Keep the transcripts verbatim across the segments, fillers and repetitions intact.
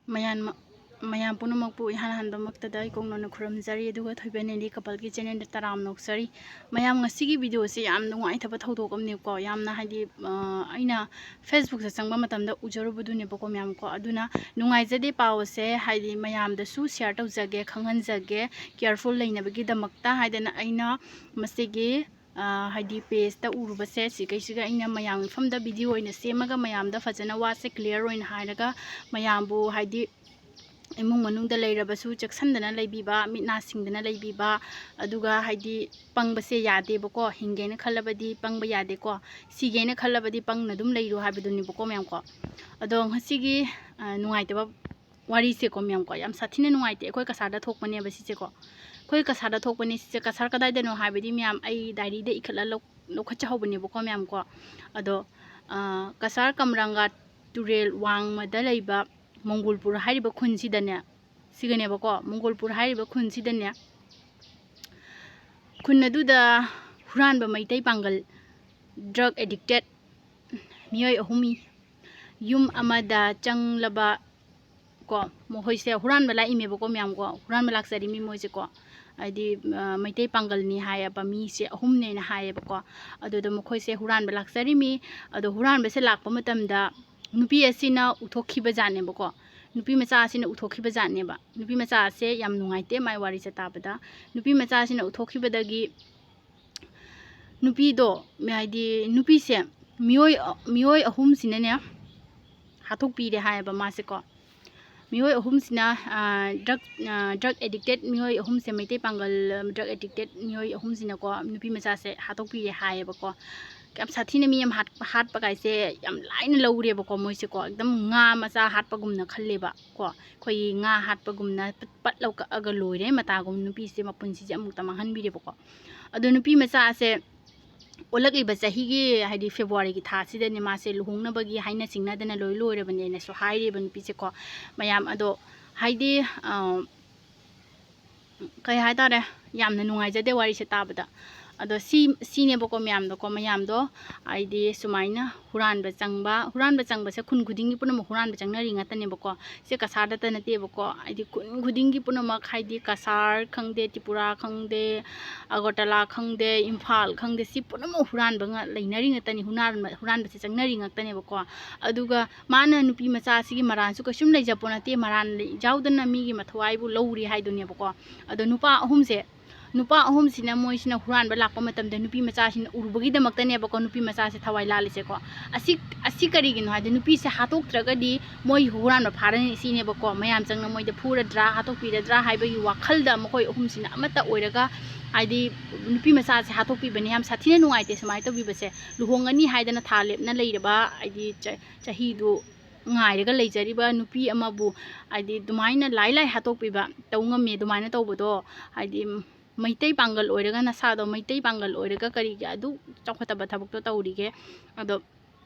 ꯃꯌꯥꯝ ꯃꯌꯥꯝ ꯄꯨꯝꯅꯃꯛꯄꯨ ꯏꯍꯥꯟ ꯍꯥꯟꯕꯃꯛꯇꯗ ꯏꯀꯣꯛ ꯅꯧꯅ ꯈꯨꯔꯨꯝꯖꯔꯤ, ꯑꯗꯨꯒ ꯊꯣꯏꯕ ꯅꯦꯂꯤ ꯀꯄꯜꯒꯤ ꯆꯦꯅꯦꯜꯗ ꯇꯔꯥꯝꯅ ꯑꯣꯛꯆꯔꯤ꯫ ꯃꯌꯥꯝ, ꯉꯁꯤꯒꯤ ꯚꯤꯗꯤꯑꯣꯁꯦ ꯌꯥꯝ ꯅꯨꯡꯉꯥꯏꯇꯕ ꯊꯧꯗꯣꯛ ꯑꯃꯅꯦꯕꯀꯣ꯫ ꯌꯥꯝꯅ ꯍꯥꯏꯗꯤ, ꯑ, ꯑꯩꯅ ꯐꯦꯁꯕꯨꯛꯇ ꯆꯪꯕ ꯃꯇꯝꯗ ꯎꯖꯔꯨꯕꯗꯨꯅꯦꯕꯀꯣ ꯃꯌꯥꯝ ꯀꯣ꯫ ꯑꯗꯨꯅ ꯅꯨꯡꯉꯥꯏꯖꯗꯦ ꯄꯥꯎꯁꯦ, ꯍꯥꯏꯗꯤ ꯃꯌꯥꯝꯗꯁꯨ ꯁꯤꯌꯥꯔ ꯇꯧꯖꯒꯦ, ꯈꯪꯍꯟꯖꯒꯦ, ꯀꯤꯌꯔꯐꯨꯜ ꯂꯩꯅꯕꯒꯤꯗꯃꯛꯇ ꯍꯥꯏꯗꯅ ꯑꯩꯅ ꯃꯁꯤꯒꯤ, ꯑ, ꯍꯥꯏꯗꯤ ꯄꯦꯖꯇ ꯎꯔꯨꯕꯁꯦ ꯁꯤꯈꯩꯁꯤꯒ ꯑꯩꯅ ꯃꯌꯥꯝ ꯃꯐꯝꯗ ꯚꯤꯗꯤꯑꯣ ꯑꯣꯏꯅ ꯁꯦꯝꯃꯒ ꯃꯌꯥꯝꯗ ꯐꯖꯅ ꯋꯥꯁꯦ ꯀ꯭ꯂꯤꯌꯥꯔ ꯑꯣꯏꯅ ꯍꯥꯏꯔꯒ ꯃꯌꯥꯝꯕꯨ ꯍꯥꯏꯗꯤ ꯏꯃꯨꯡ ꯃꯅꯨꯡꯗ ꯂꯩꯔꯕꯁꯨ ꯆꯦꯛꯁꯤꯟꯗꯅ ꯂꯩꯕꯤꯕ, ꯃꯤꯠ ꯅꯥ ꯁꯤꯡꯗꯅ ꯂꯩꯕꯤꯕ, ꯑꯗꯨꯒ ꯍꯥꯏꯗꯤ ꯄꯪꯕꯁꯦ ꯌꯥꯗꯦꯕꯀꯣ꯫ ꯍꯤꯡꯒꯦꯅ ꯈꯜꯂꯕꯗꯤ ꯄꯪꯕ ꯌꯥꯗꯦꯀꯣ, ꯁꯤꯒꯦꯅ ꯈꯜꯂꯕꯗꯤ ꯄꯪꯅ ꯑꯗꯨꯝ ꯂꯩꯔꯣ ꯍꯥꯏꯕꯗꯨꯅꯦꯕꯀꯣ ꯃꯌꯥꯝ ꯀꯣ꯫ ꯑꯗꯣ ꯉꯁꯤꯒꯤ, ꯑ, ꯅꯨꯡꯉꯥꯏꯇꯕ ꯋꯥꯔꯤꯁꯦꯀꯣ ꯃꯌꯥꯝ ꯀꯣ, ꯌꯥꯝ ꯁꯥꯊꯤꯅ ꯅꯨꯡꯉꯥꯏꯇꯦ꯫ ꯑꯩꯈꯣꯏ ꯀꯁꯥꯔꯗ ꯊꯣꯛꯄꯅꯦꯕ ꯁꯤꯁꯦꯀꯣ, ꯑꯩꯈꯣꯏ ꯀꯁꯥꯔꯗ ꯊꯣꯛꯄꯅꯦ ꯁꯤꯁꯦ꯫ ꯀꯁꯥꯔ ꯀꯗꯥꯏꯗꯅꯣ ꯍꯥꯏꯕꯗꯤ ꯃꯌꯥꯝ ꯑꯩ ꯗꯥꯏꯔꯤꯗ ꯏꯈꯠꯂ ꯂꯧ-, ꯂꯧꯈꯠꯆꯍꯧꯕꯅꯦꯕꯀꯣ ꯃꯌꯥꯝ ꯀꯣ꯫ ꯑꯗꯣ, ꯑ, ꯀꯁꯥꯔ ꯀꯝꯔꯥꯡꯒꯥ ꯇꯨꯔꯦꯜ ꯋꯥꯡꯃꯗ ꯂꯩꯕ ꯃꯣꯡꯒꯣꯜꯄꯨꯔ ꯍꯥꯏꯔꯤꯕ ꯈꯨꯟꯁꯤꯗꯅꯦ, ꯁꯤꯒꯅꯦꯕꯀꯣ, ꯃꯣꯡꯒꯣꯜꯄꯨꯔ ꯍꯥꯏꯔꯤꯕ ꯈꯨꯟꯁꯤꯗꯅꯦ, ꯈꯨꯟ ꯑꯗꯨꯗ ꯍꯨꯔꯥꯟꯕ ꯃꯩꯇꯩ ꯄꯥꯡꯒꯜ, ꯗ꯭ꯔꯒ ꯑꯦꯗꯤꯛꯇꯦꯠ ꯃꯤꯑꯣꯏ ꯑꯍꯨꯝ ꯌꯨꯝ ꯑꯃꯗ ꯆꯪꯂꯕ ꯀꯣ, ꯃꯈꯣꯏꯁꯦ ꯍꯨꯔꯥꯟꯕ ꯂꯥꯛꯏꯃꯦꯕꯀꯣ ꯃꯌꯥꯝ ꯀꯣ, ꯍꯨꯔꯥꯟꯕ ꯂꯥꯛꯆꯔꯤꯃꯤ ꯃꯣꯏꯁꯦꯀꯣ꯫ ꯍꯥꯏꯗꯤ, ꯑ, ꯃꯩꯇꯩ ꯄꯥꯡꯒꯜꯅꯤ ꯍꯥꯏꯌꯦꯕ, ꯃꯤꯁꯦ ꯑꯍꯨꯝꯅꯦꯅ ꯍꯥꯏꯌꯦꯕꯀꯣ꯫ ꯑꯗꯨꯗ ꯃꯈꯣꯏꯁꯦ ꯍꯨꯔꯥꯟꯕ ꯂꯥꯛꯆꯔꯤꯃꯤ꯫ ꯑꯗꯣ ꯍꯨꯔꯥꯟꯕꯁꯦ ꯂꯥꯛꯄ ꯃꯇꯝꯗ ꯅꯨꯄꯤ ꯑꯁꯤꯅ ꯎꯊꯣꯛꯈꯤꯕ ꯖꯥꯠꯅꯦꯕꯀꯣ꯫ ꯅꯨꯄꯤ ꯃꯆꯥ ꯑꯁꯤꯅ ꯎꯊꯣꯛꯈꯤꯕ ꯖꯥꯠꯅꯦꯕ꯫ ꯅꯨꯄꯤ ꯃꯆꯥ ꯑꯁꯦ ꯌꯥꯝ ꯅꯨꯡꯉꯥꯏꯇꯦ ꯃꯥꯏ ꯋꯥꯔꯤꯁꯦ ꯇꯥꯕꯗ꯫ ꯅꯨꯄꯤ ꯃꯆꯥ ꯑꯁꯤꯅ ꯎꯊꯣꯛꯈꯤꯕꯗꯒꯤ ꯅꯨꯄꯤꯗꯣ, ꯍꯥꯏꯗꯤ ꯅꯨꯄꯤꯁꯦ ꯃꯤꯑꯣꯏ, ꯃꯤꯑꯣꯏ ꯑꯍꯨꯝꯁꯤꯅꯅꯦ ꯍꯥꯠꯇꯣꯛꯄꯤꯔꯦ ꯍꯥꯏꯌꯦꯕ ꯃꯥꯁꯦꯀꯣ꯫ ꯃꯤꯑꯣꯏ ꯑꯍꯨꯝꯁꯤꯅ, ꯑ, ꯗ꯭ꯔꯒ, ꯑ, ꯗ꯭ꯔꯒ ꯑꯦꯗꯤꯛꯇꯦꯠ ꯃꯤꯑꯣꯏ ꯑꯍꯨꯝꯁꯦ, ꯃꯩꯇꯩ ꯄꯥꯡꯒꯜ, ꯑ, ꯗ꯭ꯔꯒ ꯑꯦꯗꯤꯛꯇꯦꯠ ꯃꯤꯑꯣꯏ ꯑꯍꯨꯝꯁꯤꯅꯀꯣ ꯅꯨꯄꯤ ꯃꯆꯥꯁꯦ ꯍꯥꯠꯇꯣꯛꯄꯤꯔꯦ ꯍꯥꯏꯌꯦꯕꯀꯣ꯫ ꯌꯥꯝ ꯁꯥꯊꯤꯅ ꯃꯤ ꯑꯃ ꯍꯥꯠ-, ꯍꯥꯠꯄ ꯀꯥꯏꯁꯦ ꯌꯥꯝ ꯂꯥꯏꯅ ꯂꯧꯔꯦꯕꯀꯣ ꯃꯣꯏꯁꯦꯀꯣ꯫ ꯑꯦꯛꯗꯝ ꯉꯥ ꯃꯆꯥ ꯍꯥꯠꯄꯒꯨꯝꯅ ꯈꯜꯂꯦꯕ ꯀꯣ꯫ ꯑꯩꯈꯣꯏꯒꯤ ꯉꯥ ꯍꯥꯠꯄꯒꯨꯝꯅ ꯄꯠ, ꯄꯠ ꯂꯧ ꯀꯛꯑꯒ ꯂꯣꯏꯔꯦ ꯃꯇꯥꯒꯨꯝ ꯅꯨꯄꯤꯁꯦ ꯃꯄꯨꯟꯁꯤꯁꯦ ꯑꯃꯨꯛꯇ ꯃꯥꯡꯍꯟꯕꯤꯔꯦꯕꯀꯣ꯫ ꯑꯗꯣ ꯅꯨꯄꯤ ꯃꯆꯥꯁꯦ ꯑꯣꯜꯂꯛꯂꯤꯕ ꯆꯍꯤꯒꯤ, ꯍꯥꯏꯗꯤ ꯐꯦꯕ꯭ꯔꯨꯋꯥꯔꯤꯒꯤ ꯊꯥꯁꯤꯗꯅꯦ ꯃꯥꯁꯦ ꯂꯨꯍꯣꯡꯅꯕꯒꯤ ꯍꯥꯏꯅ ꯁꯤꯡꯅꯗꯅ ꯂꯣꯏ ꯂꯣꯏꯔꯕꯅꯦꯅꯁꯨ ꯍꯥꯏꯔꯤꯕ ꯅꯨꯄꯤꯁꯦꯀꯣ ꯃꯌꯥꯝ꯫ ꯑꯗꯣ ꯍꯥꯏꯗꯤ, ꯑ, ꯀꯩ ꯍꯥꯏꯇꯥꯔꯦ, ꯌꯥꯝꯅ ꯅꯨꯡꯉꯥꯏꯖꯗꯦ ꯋꯥꯔꯤꯁꯦ ꯇꯥꯕꯗ꯫ ꯑꯗꯣ ꯁꯤ, ꯁꯤꯅꯦꯕꯀꯣ ꯃꯌꯥꯝꯗꯣꯀꯣ, ꯃꯌꯥꯝꯗꯣ ꯍꯥꯏꯗꯤ ꯁꯨꯃꯥꯏꯅ ꯍꯨꯔꯥꯟꯕ ꯆꯪꯕ, ꯍꯨꯔꯥꯟꯕ ꯆꯪꯕꯁꯦ ꯈꯨꯟ ꯈꯨꯗꯤꯡꯒꯤ ꯄꯨꯝꯅꯃꯛ ꯍꯨꯔꯥꯟꯕ ꯆꯪꯅꯔꯤ ꯉꯥꯛꯇꯅꯦꯕꯀꯣ꯫ ꯁꯦ ꯀꯁꯥꯔꯗꯇ ꯅꯠꯇꯦꯕꯀꯣ, ꯍꯥꯏꯗꯤ ꯈꯨꯟ ꯈꯨꯗꯤꯡꯒꯤ ꯄꯨꯝꯅꯃꯛ, ꯍꯥꯏꯗꯤ ꯀꯁꯥꯔ ꯈꯪꯗꯦ, ꯇ꯭ꯔꯤꯄꯨꯔꯥ ꯈꯪꯗꯦ, ꯑꯒꯔꯇꯂꯥ ꯈꯪꯗꯦ, ꯏꯝꯐꯥꯜ ꯈꯪꯗꯦ, ꯁꯤ ꯄꯨꯝꯅꯃꯛ ꯍꯨꯔꯥꯟꯕ ꯉꯥ-, ꯂꯩꯅꯔꯤ ꯉꯥꯛꯇꯅꯤ, ꯍꯨꯔꯥꯟꯕ, ꯍꯨꯔꯥꯟꯕꯁꯦ ꯆꯪꯅꯔꯤ ꯉꯥꯛꯇꯅꯦꯕꯀꯣ꯫ ꯑꯗꯨꯒ ꯃꯥꯅ ꯅꯨꯄꯤ ꯃꯆꯥꯁꯤꯒꯤ ꯃꯔꯥꯟꯁꯨ ꯀꯩꯁꯨꯝ ꯂꯩꯖꯄꯣ ꯅꯠꯇꯦ, ꯃꯔꯥꯟ ꯌꯥꯎꯗꯅ ꯃꯤꯒꯤ ꯃꯊꯧꯋꯥꯏꯕꯨ ꯂꯧꯔꯤ ꯍꯥꯏꯗꯨꯅꯦꯕꯀꯣ꯫ ꯑꯗꯣ ꯅꯨꯄꯥ ꯑꯍꯨꯝꯁꯦ, ꯅꯨꯄꯥ ꯑꯍꯨꯝꯁꯤꯅ ꯃꯣꯏꯁꯤꯅ ꯍꯨꯔꯥꯟꯕ ꯂꯥꯛꯄ ꯃꯇꯝꯗ ꯅꯨꯄꯤ ꯃꯆꯥꯁꯤꯅ ꯎꯔꯨꯕꯒꯤꯗꯃꯛꯇꯅꯦꯕꯀꯣ ꯅꯨꯄꯤ ꯃꯆꯥꯁꯦ ꯊꯋꯥꯏ ꯂꯥꯜꯂꯤꯁꯦꯀꯣ꯫ ꯑꯁꯤ, ꯑꯁꯤ ꯀꯔꯤꯒꯤꯅꯣ ꯍꯥꯏꯗꯤ ꯅꯨꯄꯤꯁꯦ ꯍꯥꯠꯇꯣꯛꯇ꯭ꯔꯒꯗꯤ ꯃꯣꯏ ꯍꯨꯔꯥꯟꯕ ꯐꯥꯔꯅꯤ ꯁꯤꯅꯦꯕꯀꯣ꯫ ꯃꯌꯥꯝ ꯆꯪꯅ ꯃꯣꯏꯗ ꯐꯨꯔꯗ꯭ꯔꯥ, ꯍꯥꯠꯇꯣꯛꯄꯤꯔꯗ꯭ꯔꯥ ꯍꯥꯏꯕꯒꯤ ꯋꯥꯈꯜꯗ ꯃꯈꯣꯏ ꯑꯍꯨꯝꯁꯤꯅ ꯑꯃꯠꯇ ꯑꯣꯏꯔꯒ ꯍꯥꯏꯗꯤ ꯅꯨꯄꯤ ꯃꯆꯥꯁꯦ ꯍꯥꯠꯇꯣꯛꯄꯤꯕꯅꯤ꯫ ꯌꯥꯝ ꯁꯥꯊꯤꯅ ꯅꯨꯡꯉꯥꯏꯇꯦ ꯁꯨꯃꯥꯏꯅ ꯇꯧꯕꯤꯕꯁꯦ꯫ ꯂꯨꯍꯣꯡꯒꯅꯤ ꯍꯥꯏꯗꯅ ꯊꯥ ꯂꯦꯞꯅ ꯂꯩꯔꯕ ꯍꯥꯏꯗꯤ ꯆ-, ꯆꯍꯤꯗꯨ ꯉꯥꯏꯔꯒ ꯂꯩꯖꯔꯤꯕ ꯅꯨꯄꯤ ꯑꯃꯕꯨ ꯍꯥꯏꯗꯤ ꯑꯗꯨꯃꯥꯏꯅ ꯂꯥꯏ ꯂꯥꯏ ꯍꯥꯠꯇꯣꯛꯄꯤꯕ ꯇꯧ ꯉꯝꯃꯤ꯫ ꯑꯗꯨꯃꯥꯏꯅ ꯇꯧꯕꯗꯣ ꯍꯥꯏꯗꯤ ꯃꯩꯇꯩ ꯄꯥꯡꯒꯜ ꯑꯣꯏꯔꯒ ꯅꯁꯥꯗꯣ ꯃꯩꯇꯩ ꯄꯥꯡꯒꯜ ꯑꯣꯏꯔꯒ ꯀꯔꯤꯒꯤ ꯑꯗꯨ ꯆꯥꯎꯈꯠꯇꯕ ꯊꯕꯛꯇꯣ ꯇꯧꯔꯤꯒꯦ? ꯑꯗꯣ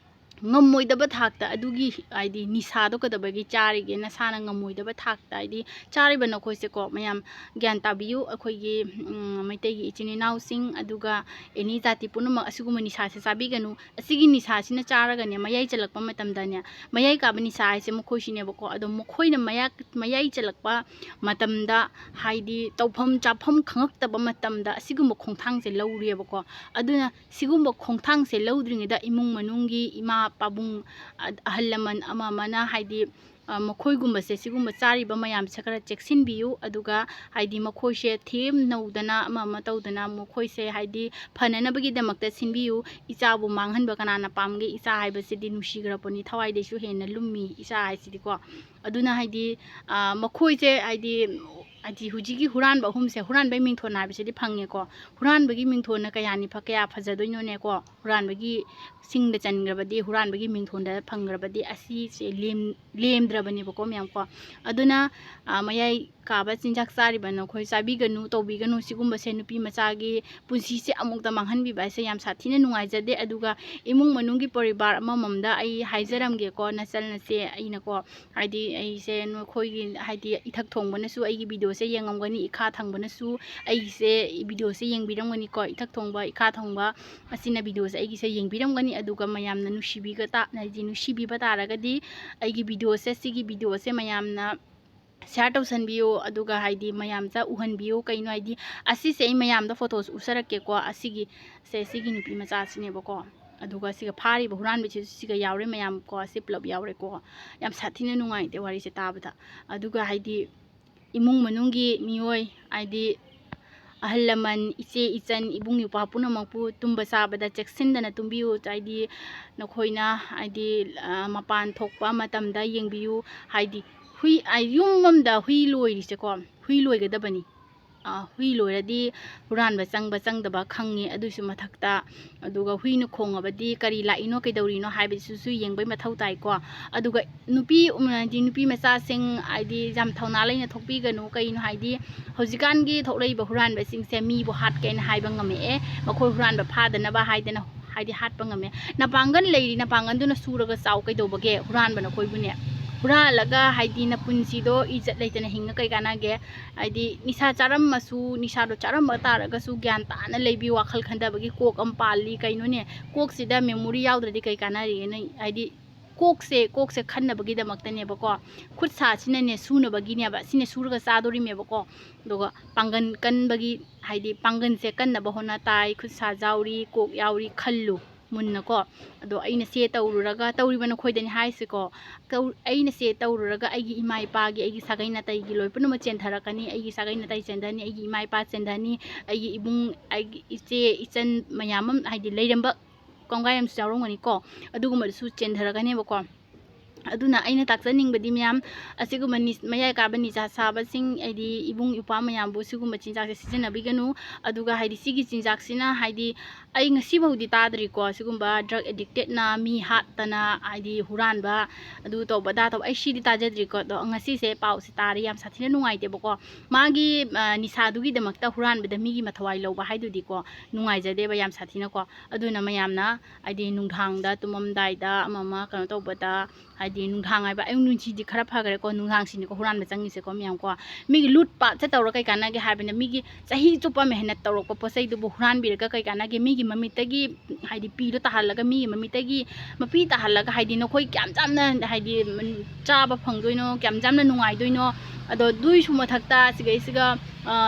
ꯉꯝꯃꯣꯏꯗꯕ ꯊꯥꯛꯇ ꯑꯗꯨꯒꯤ ꯍꯥꯏꯗꯤ ꯅꯤꯁꯥꯗꯣ ꯀꯩꯗꯧꯕꯒꯤ ꯆꯥꯔꯤꯒꯦ? ꯅꯁꯥꯅ ꯉꯝꯃꯣꯏꯗꯕ ꯊꯥꯛꯇ ꯍꯥꯏꯗꯤ ꯆꯥꯔꯤꯕ ꯅꯈꯣꯏꯁꯦꯀꯣ ꯃꯌꯥꯝ ꯒ꯭ꯌꯥꯟ ꯇꯥꯕꯤꯌꯨ꯫ ꯑꯩꯈꯣꯏꯒꯤ, ꯎꯝ, ꯃꯩꯇꯩꯒꯤ ꯏꯆꯤꯟ ꯏꯅꯥꯎꯁꯤꯡ ꯑꯗꯨꯒ ꯑꯦꯅꯤ ꯖꯥꯇꯤ ꯄꯨꯝꯅꯃꯛ ꯑꯁꯤꯒꯨꯝꯕ ꯅꯤꯁꯥꯁꯦ ꯆꯥꯕꯤꯒꯅꯨ꯫ ꯑꯁꯤꯒꯤ ꯅꯤꯁꯥꯁꯤꯅ ꯆꯥꯔꯒꯅꯦ ꯃꯌꯥꯏ ꯆꯜꯂꯛꯄ ꯃꯇꯝꯗꯅꯦ, ꯃꯌꯥꯏ ꯀꯥꯕ ꯅꯤꯁꯥ ꯍꯥꯏꯁꯦ ꯃꯈꯣꯏꯁꯤꯅꯦꯕꯀꯣ꯫ ꯑꯗꯣ ꯃꯈꯣꯏꯅ ꯃꯌꯥ-, ꯃꯌꯥꯏ ꯆꯜꯂꯛꯄ ꯃꯇꯝꯗ ꯍꯥꯏꯗꯤ ꯇꯧꯐꯝ ꯆꯥꯐꯝ ꯈꯪꯉꯛꯇꯕ ꯃꯇꯝꯗ ꯑꯁꯤꯒꯨꯝꯕ ꯈꯣꯡꯊꯥꯡꯁꯦ ꯂꯧꯔꯦꯕꯀꯣ꯫ ꯑꯗꯨꯅ ꯁꯤꯒꯨꯝꯕ ꯈꯣꯡꯊꯥꯡꯁꯦ ꯂꯧꯗ꯭ꯔꯤꯉꯩꯗ ꯏꯃꯨꯡ ꯃꯅꯨꯡꯒꯤ ꯏꯃꯥ ꯄꯥꯕꯨꯡ, ꯑ-, ꯑꯍꯜ ꯂꯃꯟ ꯑꯃ ꯑꯃꯅ ꯍꯥꯏꯗꯤ, ꯑ, ꯃꯈꯣꯏꯒꯨꯝꯕꯁꯦ ꯁꯤꯒꯨꯝꯕ ꯆꯥꯔꯤꯕ ꯃꯌꯥꯝꯁꯦ ꯈꯔ ꯆꯦꯛꯁꯤꯟꯕꯤꯌꯨ꯫ ꯑꯗꯨꯒ ꯍꯥꯏꯗꯤ ꯃꯈꯣꯏꯁꯦ ꯊꯦꯝꯅꯧꯗꯅ ꯑꯃ ꯑꯃ ꯇꯧꯗꯅ ꯃꯈꯣꯏꯁꯦ ꯍꯥꯏꯗꯤ ꯐꯅꯅꯕꯒꯤꯗꯃꯛꯇ ꯁꯤꯟꯕꯤꯌꯨ꯫ ꯏꯆꯥꯕꯨ ꯃꯥꯡꯍꯟꯕ ꯀꯅꯥꯅ ꯄꯥꯝꯒꯦ? ꯏꯆꯥ ꯍꯥꯏꯕꯁꯤꯗꯤ ꯅꯨꯡꯁꯤꯈ꯭ꯔꯕꯅꯤ, ꯊꯋꯥꯏꯗꯩꯁꯨ ꯍꯦꯟꯅ ꯂꯨꯝꯃꯤ ꯏꯆꯥ ꯍꯥꯏꯁꯤꯗꯤꯀꯣ꯫ ꯑꯗꯨꯅ ꯍꯥꯏꯗꯤ, ꯑ, ꯃꯈꯣꯏꯁꯦ ꯍꯥꯏꯗꯤ, ꯍꯥꯏꯗꯤ ꯍꯧꯖꯤꯛꯀꯤ ꯍꯨꯔꯥꯟꯕ ꯑꯍꯨꯝꯁꯦ ꯍꯨꯔꯥꯟꯕꯒꯤ ꯃꯤꯡꯊꯣꯟ ꯍꯥꯏꯕꯁꯤꯗꯤ ꯐꯪꯉꯦꯀꯣ꯫ ꯍꯨꯔꯥꯟꯕꯒꯤ ꯃꯤꯡꯊꯣꯟꯅ ꯀꯌꯥꯅꯤ ꯐ-, ꯀꯌꯥ ꯐꯖꯗꯣꯏꯅꯣꯅꯦꯀꯣ? ꯍꯨꯔꯥꯟꯕꯒꯤ ꯁꯤꯡꯗ ꯆꯟꯈ꯭ꯔꯕꯗꯤ, ꯍꯨꯔꯥꯟꯕꯒꯤ ꯃꯤꯡꯊꯣꯟꯗ ꯐꯪꯈ꯭ꯔꯕꯗꯤ ꯑꯁꯤꯁꯦ ꯂꯦꯝ-, ꯂꯦꯝꯗ꯭ꯔꯕꯅꯦꯕꯀꯣ ꯃꯌꯥꯝ ꯀꯣ꯫ ꯑꯗꯨꯅ, ꯑ, ꯃꯌꯥꯏ ꯀꯥꯕ ꯆꯤꯟꯖꯥꯛ ꯆꯥꯔꯤꯕ ꯅꯈꯣꯏ ꯆꯥꯕꯤꯒꯅꯨ, ꯇꯧꯕꯤꯒꯅꯨ꯫ ꯁꯤꯒꯨꯝꯕꯁꯦ ꯅꯨꯄꯤ ꯃꯆꯥꯒꯤ ꯄꯨꯟꯁꯤꯁꯦ ꯑꯃꯨꯛꯇ ꯃꯥꯡꯍꯟꯕꯤꯕ ꯍꯥꯏꯁꯦ ꯌꯥꯝ ꯁꯥꯊꯤꯅ ꯅꯨꯡꯉꯥꯏꯖꯗꯦ꯫ ꯑꯗꯨꯒ ꯏꯃꯨꯡ ꯃꯅꯨꯡꯒꯤ ꯄꯣꯔꯤꯕꯥꯔ ꯑꯃꯃꯝꯗ ꯑꯩ ꯍꯥꯏꯖꯔꯝꯒꯦꯀꯣ, ꯅꯆꯜ ꯅꯆꯦ ꯑꯩꯅꯀꯣ, ꯍꯥꯏꯗꯤ ꯑꯩꯁꯦ ꯅꯈꯣꯏꯒꯤ ꯍꯥꯏꯗꯤ ꯏꯊꯛ ꯊꯣꯡꯕꯅꯁꯨ ꯑꯩꯒꯤ ꯚꯤꯗꯤꯑꯣ ꯁꯦ ꯌꯦꯡꯉꯝꯒꯅꯤ, ꯏꯈꯥ ꯊꯪꯕꯅꯁꯨ ꯑꯩꯒꯤꯁꯦ, ꯚꯤꯗꯤꯑꯣꯁꯦ ꯌꯦꯡꯕꯤꯔꯝꯒꯅꯤꯀꯣ꯫ ꯏꯊꯛ ꯊꯣꯡꯕ, ꯏꯈꯥ ꯊꯪꯕ ꯑꯁꯤꯅ ꯚꯤꯗꯤꯑꯣꯁꯦ ꯑꯩꯒꯤꯁꯦ ꯌꯦꯡꯕꯤꯔꯝꯒꯅꯤ꯫ ꯑꯗꯨꯒ ꯃꯌꯥꯝꯅ ꯅꯨꯡꯁꯤꯕꯤꯒ ꯇꯥ-, ꯍꯥꯏꯗꯤ ꯅꯨꯡꯁꯤꯕꯤꯕ ꯇꯥꯔꯒꯗꯤ ꯑꯩꯒꯤ ꯚꯤꯗꯤꯑꯣꯁꯦ, ꯁꯤꯒꯤ ꯚꯤꯗꯤꯑꯣꯁꯦ ꯃꯌꯥꯝꯅ ꯁꯤꯌꯥꯔ ꯇꯧꯁꯟꯕꯤꯌꯨ꯫ ꯑꯗꯨꯒ ꯍꯥꯏꯗꯤ ꯃꯌꯥꯝꯁꯦ ꯎꯍꯟꯕꯤꯌꯨ꯫ ꯀꯩꯅꯣ ꯍꯥꯏꯗꯤ ꯑꯁꯤꯁꯦ ꯑꯩ ꯃꯌꯥꯝꯗ ꯐꯣꯇꯣꯁꯦ ꯎꯠꯆꯔꯛꯀꯦꯀꯣ꯫ ꯑꯁꯤꯒꯤ ꯁꯦ, ꯁꯤꯒꯤ ꯅꯨꯄꯤ ꯃꯆꯥꯁꯤꯅꯦꯕꯀꯣ꯫ ꯑꯗꯨꯒ ꯁꯤꯒ ꯐꯥꯔꯤꯕ ꯍꯨꯔꯥꯟꯕꯁꯤꯁꯨ ꯁꯤꯒ ꯌꯥꯎꯔꯦ ꯃꯌꯥꯝ ꯀꯣ꯫ ꯁꯤ ꯄꯨꯂꯞ ꯌꯥꯎꯔꯦꯀꯣ꯫ ꯌꯥꯝ ꯁꯥꯊꯤꯅ ꯅꯨꯡꯉꯥꯏꯇꯦ ꯋꯥꯔꯤꯁꯦ ꯇꯥꯕꯗ꯫ ꯑꯗꯨꯒ ꯍꯥꯏꯗꯤ ꯏꯃꯨꯡ ꯃꯅꯨꯡꯒꯤ ꯃꯤꯑꯣꯏ, ꯍꯥꯏꯗꯤ ꯑꯍꯜ ꯂꯃꯟ, ꯏꯆꯦ ꯏꯆꯟ, ꯏꯕꯨꯡ ꯏꯄ꯭ꯋꯥ ꯄꯨꯝꯅꯃꯛꯄꯨ ꯇꯨꯝꯕ ꯆꯥꯕꯗ ꯆꯦꯛꯁꯤꯟꯗꯅ ꯇꯨꯝꯕꯤꯌꯨ꯫ ꯍꯥꯏꯗꯤ ꯅꯈꯣꯏꯅ ꯍꯥꯏꯗꯤ, ꯑ, ꯃꯄꯥꯟ ꯊꯣꯛꯄ ꯃꯇꯝꯗ ꯌꯦꯡꯕꯤꯌꯨ꯫ ꯍꯥꯏꯗꯤ ꯍꯨꯏ, ꯑ, ꯌꯨꯝ ꯑꯃꯗ ꯍꯨꯏ ꯂꯣꯏꯔꯤꯁꯦꯀꯣ, ꯍꯨꯏ ꯂꯣꯏꯒꯗꯕꯅꯤ꯫ ꯑ, ꯍꯨꯏ ꯂꯣꯏꯔꯗꯤ ꯍꯨꯔꯥꯟꯕ ꯆꯪꯕ ꯆꯪꯗꯕ ꯈꯪꯉꯤ꯫ ꯑꯗꯨꯏꯁꯨ ꯃꯊꯛꯇ, ꯑꯗꯨꯒ ꯍꯨꯏꯅ ꯈꯣꯡꯉꯕꯗꯤ ꯀꯔꯤ ꯂꯥꯛꯏꯅꯣ, ꯀꯩꯗꯧꯔꯤꯅꯣ ꯍꯥꯏꯕꯁꯤꯁꯨ ꯌꯦꯡꯕꯩ ꯃꯊꯧ ꯇꯥꯏꯀꯣ꯫ ꯑꯗꯨꯒ ꯅꯨꯄꯤ, ꯎꯝ, ꯍꯥꯏꯗꯤ ꯅꯨꯄꯤ ꯃꯆꯥꯁꯤꯡ ꯍꯥꯏꯗꯤ ꯌꯥꯝ ꯊꯧꯅꯥ ꯂꯩꯅ ꯊꯣꯛꯄꯤꯒꯅꯨ꯫ ꯀꯩꯅꯣ ꯍꯥꯏꯗꯤ ꯍꯧꯖꯤꯛꯀꯥꯟꯒꯤ ꯊꯣꯛꯂꯛꯏꯕ ꯍꯨꯔꯥꯟꯕꯁꯤꯡꯁꯦ ꯃꯤꯕꯨ ꯍꯥꯠꯀꯦꯅ ꯍꯥꯏꯕ ꯉꯝꯃꯛꯑꯦ꯫ ꯃꯈꯣꯏ ꯍꯨꯔꯥꯟꯕ ꯐꯥꯗꯅꯕ ꯍꯥꯏꯗꯅ ꯍꯥꯏꯗꯤ ꯍꯥꯠꯄ ꯉꯝꯃꯦ꯫ ꯅꯄꯥꯡꯒꯜ ꯂꯩꯔꯤ, ꯅꯄꯥꯡꯒꯜꯗꯨꯅ ꯁꯨꯔꯒ ꯆꯥꯎ꯫ ꯀꯩꯗꯧꯕꯒꯦ? ꯍꯨꯔꯥꯟꯕ ꯅꯈꯣꯏꯕꯨꯅꯦ꯫ ꯍꯨꯔꯥꯜꯂꯒ ꯍꯥꯏꯗꯤ ꯅꯄꯨꯟꯁꯤꯗꯣ ꯏꯖꯠ ꯂꯩꯇꯅ ꯍꯤꯡꯉ ꯀꯩ ꯀꯥꯟꯅꯒꯦ? ꯍꯥꯏꯗꯤ ꯅꯤꯁꯥ ꯆꯥꯔꯝꯃꯁꯨ, ꯅꯤꯁꯥꯗꯣ ꯆꯥꯔꯝꯕ ꯇꯥꯔꯒꯁꯨ ꯒ꯭ꯌꯥꯟ ꯇꯥꯅ ꯂꯩꯕꯤꯌꯨ, ꯋꯥꯈꯜ ꯈꯟꯊꯕꯒꯤ ꯀꯣꯛ ꯑꯃ ꯄꯥꯜꯂꯤ꯫ ꯀꯩꯅꯣꯅꯦ, ꯀꯣꯛꯁꯤꯗ ꯃꯦꯃꯣꯔꯤ ꯌꯥꯎꯗ꯭ꯔꯗꯤ ꯀꯩ ꯀꯥꯟꯅꯔꯤꯒꯦ? ꯅꯪ ꯍꯥꯏꯗꯤ ꯀꯣꯛꯁꯦ, ꯀꯣꯛꯁꯦ ꯈꯟꯅꯕꯒꯤꯗꯃꯛꯇꯅꯦꯕꯀꯣ꯫ ꯈꯨꯠ ꯁꯥꯁꯤꯅꯅꯦ ꯁꯨꯅꯕꯒꯤꯅꯦꯕ, ꯁꯤꯅ ꯁꯨꯔꯒ ꯆꯥꯗꯣꯔꯤꯃꯦꯕꯀꯣ꯫ ꯑꯗꯨꯒ ꯄꯥꯡꯒꯟ ꯀꯟꯕꯒꯤ, ꯍꯥꯏꯗꯤ ꯄꯥꯡꯒꯟꯁꯦ ꯀꯟꯅꯕ ꯍꯣꯠꯅ ꯇꯥꯏ꯫ ꯈꯨꯠ ꯁꯥ ꯌꯥꯎꯔꯤ, ꯀꯣꯛ ꯌꯥꯎꯔꯤ ꯈꯜꯂꯨ ꯃꯨꯟꯅꯀꯣ꯫ ꯑꯗꯣ ꯑꯩꯅ ꯁꯦ ꯇꯧꯔꯨꯔꯒ, ꯇꯧꯔꯤꯕ ꯅꯈꯣꯏꯗꯅꯤ ꯍꯥꯏꯁꯤꯀꯣ꯫ ꯇꯧ-, ꯑꯩꯅ ꯁꯦ ꯇꯧꯔꯨꯔꯒ ꯑꯩꯒꯤ ꯏꯃꯥ ꯏꯄꯥꯒꯤ, ꯑꯩꯒꯤ ꯁꯥꯒꯩ ꯅꯥꯇꯩꯒꯤ ꯂꯣꯏ ꯄꯨꯝꯅꯃꯛ ꯆꯦꯟꯊꯔꯛꯀꯅꯤ꯫ ꯑꯩꯒꯤ ꯁꯥꯒꯩ ꯅꯥꯇꯩ ꯆꯦꯟꯊꯅꯤ, ꯑꯩꯒꯤ ꯏꯃꯥ ꯏꯄꯥ ꯆꯦꯟꯊꯅꯤ, ꯑꯩꯒꯤ ꯏꯕꯨꯡ, ꯑꯩꯒꯤ ꯏꯆꯦ ꯏꯆꯟ ꯃꯌꯥꯝ ꯑꯃ, ꯍꯥꯏꯗꯤ ꯂꯩꯔꯝꯕ ꯀꯣꯡꯒꯥꯏ ꯑꯃꯁꯨ ꯌꯥꯎꯔꯝꯒꯅꯤꯀꯣ꯫ ꯑꯗꯨꯒꯨꯝꯕꯗꯨꯁꯨ ꯆꯦꯟꯊꯔꯛꯀꯅꯦꯕꯀꯣ꯫ ꯑꯗꯨꯅ ꯑꯩꯅ ꯇꯥꯛꯆꯅꯤꯡꯕꯗꯤ ꯃꯌꯥꯝ, ꯑꯁꯤꯒꯨꯝꯕ ꯅꯤ-, ꯃꯌꯥꯏ ꯀꯥꯕ ꯅꯤꯁꯥ ꯁꯥꯕꯁꯤꯡ, ꯍꯥꯏꯗꯤ ꯏꯕꯨꯡ ꯏꯄ꯭ꯋꯥ ꯃꯌꯥꯝꯕꯨ ꯁꯤꯒꯨꯝꯕ ꯆꯤꯟꯖꯥꯛꯁꯦ ꯁꯤꯖꯤꯟꯅꯕꯤꯒꯅꯨ꯫ ꯑꯗꯨꯒ ꯍꯥꯏꯗꯤ ꯁꯤꯒꯤ ꯆꯤꯟꯖꯥꯛꯁꯤꯅ ꯍꯥꯏꯗꯤ ꯑꯩ ꯉꯁꯤꯐꯥꯎꯗꯤ ꯇꯥꯗ꯭ꯔꯤꯀꯣ, ꯁꯤꯒꯨꯝꯕ drug addictedꯅ ꯃꯤ ꯍꯥꯠꯇꯅ ꯍꯥꯏꯗꯤ ꯍꯨꯔꯥꯟꯕ ꯑꯗꯨ ꯇꯧꯕ ꯑꯗꯥ ꯇꯧꯕ, ꯑꯩ ꯁꯤꯗꯤ ꯇꯥꯖꯗ꯭ꯔꯤꯀꯣ꯫ ꯑꯗꯣ ꯉꯁꯤꯁꯦ ꯄꯥꯎꯁꯦ ꯇꯥꯔꯦ, ꯌꯥꯝ ꯁꯥꯊꯤꯅ ꯅꯨꯡꯉꯥꯏꯇꯦꯕꯀꯣ꯫ ꯃꯥꯒꯤ, ꯑ, ꯅꯤꯁꯥꯗꯨꯒꯤꯗꯃꯛꯇ ꯍꯨꯔꯥꯟꯕꯗ ꯃꯤꯒꯤ ꯃꯊꯋꯥꯏ ꯂꯧꯕ ꯍꯥꯏꯗꯨꯗꯤꯀꯣ ꯅꯨꯡꯉꯥꯏꯖꯗꯦꯕ ꯌꯥꯝ ꯁꯥꯊꯤꯅꯀꯣ꯫ ꯑꯗꯨꯅ ꯃꯌꯥꯝꯅ ꯍꯥꯏꯗꯤ ꯅꯨꯡꯗꯥꯡꯗ ꯇꯨꯝꯃꯝꯗꯥꯏꯗ ꯑꯃ ꯑꯃ ꯀꯩꯅꯣ ꯇꯧꯕꯗ ꯍꯥꯏꯗꯤ ꯍꯥꯏꯗꯤ ꯅꯨꯡꯗꯥꯡ ꯍꯥꯏꯕ ꯑꯌꯨꯛ ꯅꯨꯡꯊꯤꯜꯗꯤ ꯈꯔ ꯐꯈ꯭ꯔꯦꯀꯣ, ꯅꯨꯡꯗꯥꯡꯁꯤꯅꯤꯀꯣ ꯍꯨꯔꯥꯟꯕ ꯆꯪꯉꯤꯁꯦꯀꯣ ꯃꯌꯥꯝ ꯀꯣ꯫ ꯃꯤꯒꯤ ꯂꯨꯠ ꯄꯥꯠꯁꯦ ꯇꯧꯔ ꯀꯩ ꯀꯥꯟꯅꯒꯦ ꯍꯥꯏꯕꯅ, ꯃꯤꯒꯤ ꯆꯍꯤ ꯆꯨꯞꯄ ꯃꯦꯍꯅꯠ ꯇꯧꯔꯛꯄ ꯄꯣꯠ ꯆꯩꯗꯨꯕꯨ ꯍꯨꯔꯥꯟꯕꯤꯔꯒ ꯀꯩ ꯀꯥꯟꯅꯒꯦ? ꯃꯤꯒꯤ ꯃꯃꯤꯠꯇꯒꯤ ꯍꯥꯏꯗꯤ ꯄꯤꯗꯣ ꯇꯥꯍꯜꯂꯒ, ꯃꯤꯒꯤ ꯃꯃꯤꯠꯇꯒꯤ ꯃꯄꯤ ꯇꯥꯍꯜꯂꯒ, ꯍꯥꯏꯗꯤ ꯅꯈꯣꯏ ꯀꯌꯥꯝ ꯌꯥꯝꯅ ꯍꯥꯏꯗꯤ ꯆꯥꯕ ꯐꯪꯗꯣꯏꯅꯣ, ꯀꯌꯥꯝ ꯌꯥꯝꯅ ꯅꯨꯡꯉꯥꯏꯗꯣꯏꯅꯣ? ꯑꯗꯣ ꯑꯗꯨꯏꯁꯨ ꯃꯊꯛꯇ ꯁꯤꯒꯩꯁꯤꯒ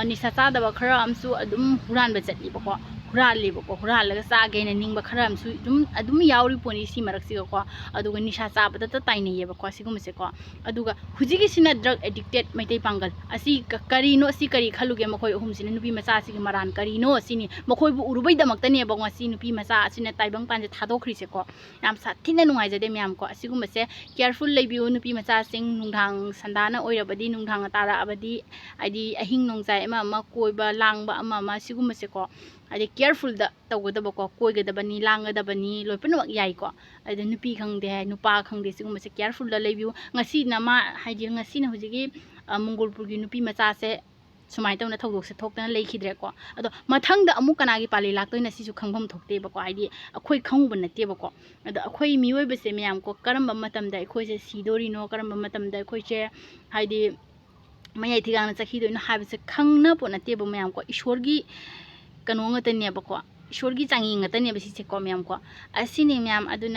ꯅꯤꯁꯥ ꯆꯥꯗꯕ ꯈꯔ ꯑꯃꯁꯨ ꯑꯗꯨꯝ ꯍꯨꯔꯥꯟꯕ ꯆꯠꯂꯤꯕꯀꯣ, ꯍꯨꯔꯥꯜꯂꯤꯕꯀꯣ꯫ ꯍꯨꯔꯥꯜꯂꯒ ꯆꯥꯒꯦꯅ ꯅꯤꯡꯕ ꯈꯔ ꯑꯃꯁꯨ ꯑꯗꯨꯝ ꯑꯗꯨꯝ ꯌꯥꯎꯔꯤ ꯄꯣꯠꯅꯤ ꯁꯤ ꯃꯔꯛꯁꯤꯒꯀꯣ꯫ ꯑꯗꯨꯒ ꯅꯤꯁꯥ ꯆꯥꯕꯗꯇ ꯇꯥꯏꯅꯩꯌꯦꯕꯀꯣ ꯁꯤꯒꯨꯝꯕꯁꯦꯀꯣ꯫ ꯑꯗꯨꯒ ꯍꯧꯖꯤꯛꯀꯤꯁꯤꯅ drug addicted ꯃꯩꯇꯩ ꯄꯥꯡꯒꯜ꯫ ꯑꯁꯤ ꯀꯔꯤꯅꯣ? ꯑꯁꯤ ꯀꯔꯤ ꯈꯜꯂꯨꯒꯦ? ꯃꯈꯣꯏ ꯑꯍꯨꯝꯁꯤꯅ ꯅꯨꯄꯤ ꯃꯆꯥꯁꯤꯒꯤ ꯃꯔꯥꯟ ꯀꯔꯤꯅꯣ ꯁꯤꯅꯤ꯫ ꯃꯈꯣꯏꯕꯨ ꯎꯔꯨꯕꯩꯗꯃꯛꯇꯅꯦꯕ ꯉꯁꯤ ꯅꯨꯄꯤ ꯃꯆꯥ ꯑꯁꯤꯅ ꯇꯥꯏꯕꯪ ꯄꯥꯟꯁꯦ ꯊꯥꯗꯣꯛꯈ꯭ꯔꯤꯁꯦꯀꯣ꯫ ꯌꯥꯝ ꯁꯥꯊꯤꯅ ꯅꯨꯡꯉꯥꯏꯖꯗꯦ ꯃꯌꯥꯝ ꯀꯣ꯫ ꯑꯁꯤꯒꯨꯝꯕꯁꯦ careful ꯂꯩꯕꯤꯌꯨ ꯅꯨꯄꯤ ꯃꯆꯥꯁꯤꯡ꯫ ꯅꯨꯡꯗꯥꯡ ꯁꯟꯗꯥꯅ ꯑꯣꯏꯔꯕꯗꯤ, ꯅꯨꯡꯗꯥꯡ ꯇꯥꯔꯛꯑꯕꯗꯤ, ꯍꯥꯏꯗꯤ ꯑꯍꯤꯡ ꯅꯣꯡꯖꯥꯏ ꯑꯃ ꯑꯃ ꯀꯣꯏꯕ ꯂꯥꯡꯕ ꯑꯃ ꯑꯃ ꯁꯤꯒꯨꯝꯕꯁꯦꯀꯣ, ꯍꯥꯏꯗꯤ carefulꯗ ꯇꯧꯒꯗꯕꯀꯣ꯫ ꯀꯣꯏꯒꯗꯕꯅꯤ, ꯂꯥꯡꯒꯗꯕꯅꯤ, ꯂꯣꯏ ꯄꯨꯝꯅꯃꯛ ꯌꯥꯏꯀꯣ꯫ ꯑꯗ ꯅꯨꯄꯤ ꯈꯪꯗꯦ, ꯅꯨꯄꯥ ꯈꯪꯗꯦ, ꯁꯤꯒꯨꯝꯕꯁꯦ carefulꯗ ꯂꯩꯕꯤꯌꯨ꯫ ꯉꯁꯤꯅ ꯃꯥ ꯍꯥꯏꯗꯤ ꯉꯁꯤꯅ ꯍꯧꯖꯤꯛꯀꯤ ꯃꯪꯒꯣꯜꯄꯨꯔꯒꯤ ꯅꯨꯄꯤ ꯃꯆꯥꯁꯦ ꯁꯨꯃꯥꯏꯅ ꯇꯧꯅ ꯊꯧꯗꯣꯛꯁꯦ ꯊꯣꯛꯇꯅ ꯂꯩꯈꯤꯗ꯭ꯔꯦꯀꯣ꯫ ꯑꯗꯣ ꯃꯊꯪꯗ ꯑꯃꯨꯛ ꯀꯅꯥꯒꯤ ꯄꯥꯜꯂꯤ ꯂꯥꯛꯇꯣꯏꯅꯣ ꯁꯤꯁꯨ ꯈꯪꯐꯝ ꯊꯣꯛꯇꯦꯕꯀꯣ꯫ ꯍꯥꯏꯗꯤ ꯑꯩꯈꯣꯏ ꯈꯪꯉꯨꯕ ꯅꯠꯇꯦꯕꯀꯣ꯫ ꯑꯗꯣ ꯑꯩꯈꯣꯏ ꯃꯤꯑꯣꯏꯕꯁꯦ ꯃꯌꯥꯝ ꯀꯣ, ꯀꯔꯝꯕ ꯃꯇꯝꯗ ꯑꯩꯈꯣꯏꯁꯦ ꯁꯤꯗꯣꯔꯤꯅꯣ, ꯀꯔꯝꯕ ꯃꯇꯝꯗ ꯑꯩꯈꯣꯏꯁꯦ ꯍꯥꯏꯗꯤ ꯃꯌꯥꯏ ꯊꯤꯒꯥꯡꯅ ꯆꯠꯈꯤꯗꯣꯏꯅꯣ ꯍꯥꯏꯕꯁꯦ ꯈꯪꯅ ꯄꯣꯠ ꯅꯠꯇꯦꯕ ꯃꯌꯥꯝ ꯀꯣ꯫ ꯏꯁꯣꯔꯒꯤ ꯀꯩꯅꯣ ꯉꯥꯛꯇꯅꯦꯕꯀꯣ, ꯏꯁꯣꯔꯒꯤ ꯆꯥꯡꯌꯦꯡ ꯉꯥꯛꯇꯅꯦꯕ ꯁꯤꯁꯦꯀꯣ ꯃꯌꯥꯝ ꯀꯣ꯫ ꯑꯁꯤꯅꯤ ꯃꯌꯥꯝ꯫ ꯑꯗꯨꯅ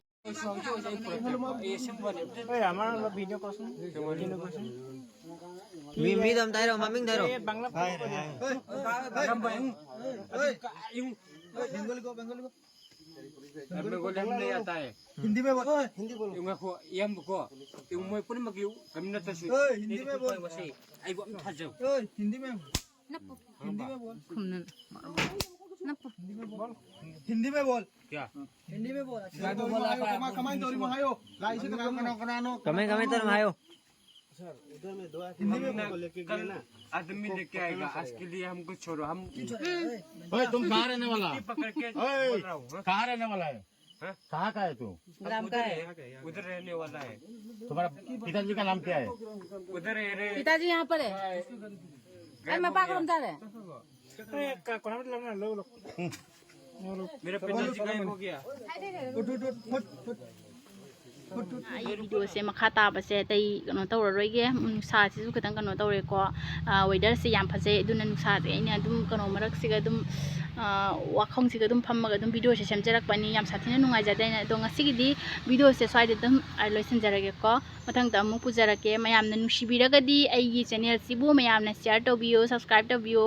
এই আমাৰ অলপ ভিডিঅ' কচোন ভিডিঅ' কচোন মি- মিদম তাইরো মামিং তাইরো এই বাংলা हिंदी में बोल। हिंदी में बोल। Yung ako, iyam ko. Yung mo pun mag yung kami na tasu. Hindi mo boss. Ay, wa mthajo. Hindi में बोल। हिंदी में बोल। हिंदी में बोल। Kya? हिंदी में बोल। कमाई दौरी में आयो। लाई से कमाई कमाई तर मायो। उधर में दो आदमी लेके गया ना। आदमी लेके आएगा। आज के लिए हमको छोड़ो। हम ओए, तुम कहाँ रहने वाला? पकड़ के ओए, बोल रहा हूँ। हाँ? कहाँ रहने वाला है? हाँ? कहाँ का है तू? उधर है, उधर रहने वाला है। तुम्हारा पिताजी का नाम क्या है? उधर है रे। पिताजी यहाँ पर है। अरे मैं पागल हम जा रहे हैं। मेरा पिताजी गायब हो गया। ꯑꯩꯒꯤ ꯚꯤꯗꯤꯑꯣꯁꯦ ꯃꯈꯥ ꯇꯥꯕꯁꯦ ꯑꯇꯩ ꯀꯩꯅꯣ ꯇꯧꯔꯔꯣꯏꯒꯦ꯫ ꯅꯨꯡꯁꯥꯁꯤꯁꯨ ꯈꯤꯇꯪ ꯀꯩꯅꯣ ꯇꯧꯔꯦꯀꯣ꯫ ꯋꯦꯗꯔꯁꯦ ꯌꯥꯝ ꯐꯖꯩ, ꯑꯗꯨꯅ ꯅꯨꯡꯁꯥꯁꯦ ꯑꯩꯅ ꯑꯗꯨꯝ ꯀꯩꯅꯣ ꯃꯔꯛꯁꯤꯒ ꯑꯗꯨꯝ, ꯋꯥꯈꯣꯡꯁꯤꯒ ꯑꯗꯨꯝ ꯐꯝꯃꯒ ꯑꯗꯨꯝ ꯚꯤꯗꯤꯑꯣꯁꯦ ꯁꯦꯝꯖꯔꯛꯄꯅꯤ꯫ ꯌꯥꯝ ꯁꯥꯊꯤꯅ ꯅꯨꯡꯉꯥꯏꯖꯗꯦ꯫ ꯑꯗꯣ ꯉꯁꯤꯒꯤꯗꯤ ꯚꯤꯗꯤꯑꯣꯁꯦ ꯁ꯭ꯋꯥꯏꯗ ꯑꯗꯨꯝ ꯂꯣꯏꯁꯤꯟꯖꯔꯒꯦꯀꯣ꯫ ꯃꯊꯪꯗ ꯑꯃꯨꯛ ꯄꯨꯖꯔꯛꯀꯦ꯫ ꯃꯌꯥꯝꯅ ꯅꯨꯡꯁꯤꯕꯤꯔꯒꯗꯤ ꯑꯩꯒꯤ ꯆꯦꯅꯦꯜꯁꯤꯕꯨ ꯃꯌꯥꯝꯅ ꯁꯤꯌꯔ ꯇꯧꯕꯤꯌꯨ, ꯁꯕꯁꯀ꯭ꯔꯥꯏꯕ ꯇꯧꯕꯤꯌꯨ,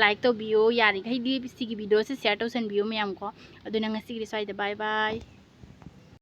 ꯂꯥꯏꯛ ꯇꯧꯕꯤꯌꯨ꯫ ꯌꯥꯔꯤꯈꯩꯗꯤ ꯁꯤꯒꯤ ꯚꯤꯗꯤꯑꯣꯁꯦ ꯁꯤꯌꯔ ꯇꯧꯁꯟꯕꯤꯌꯨ ꯃꯌꯥꯝ ꯀꯣ꯫ ꯑꯗꯨꯅ ꯉꯁꯤꯒꯤꯗꯤ ꯁ꯭ꯋꯥꯏꯗ ꯕꯥꯏ ꯕꯥꯏ꯫